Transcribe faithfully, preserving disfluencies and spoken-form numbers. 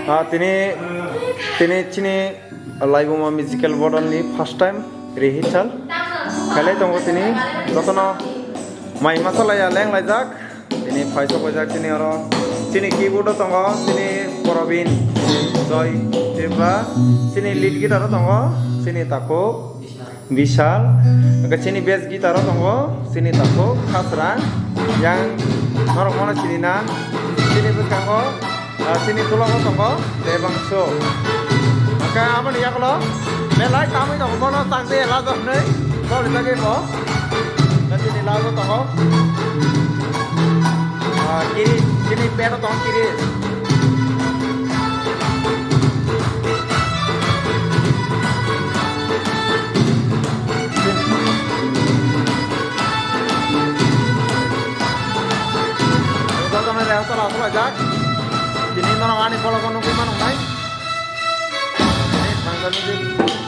Ah, tini, tini chini Laibuma Musical Board ni first time rehearsal khailai tongo tini. Jotono mai masa laiya leng laijak. Tini phaisok paijak chini oro. Chini keyboard o tongo chini Probin Joy Tripura. Chini lead guitar o tongo chini takhuk Bishal. Hwnkhe chini bass guitar o tongo chini takhuk Khasrang. Yang norok mano chini na. Chini bwskango Ah, chini tola o tongo Debangso. Hwnkhe aboni yagulo belai tamwi tongo, bono chakde ela joknwi choli jagwi bo. Hwnkhe chini last o tongo, ah, Kiri, chini pet o tongo Kiri. Jotono rehearsal aswk laijak. Tini norok ani vlog o nugwi mano wngnai. Tini phankha nugwi.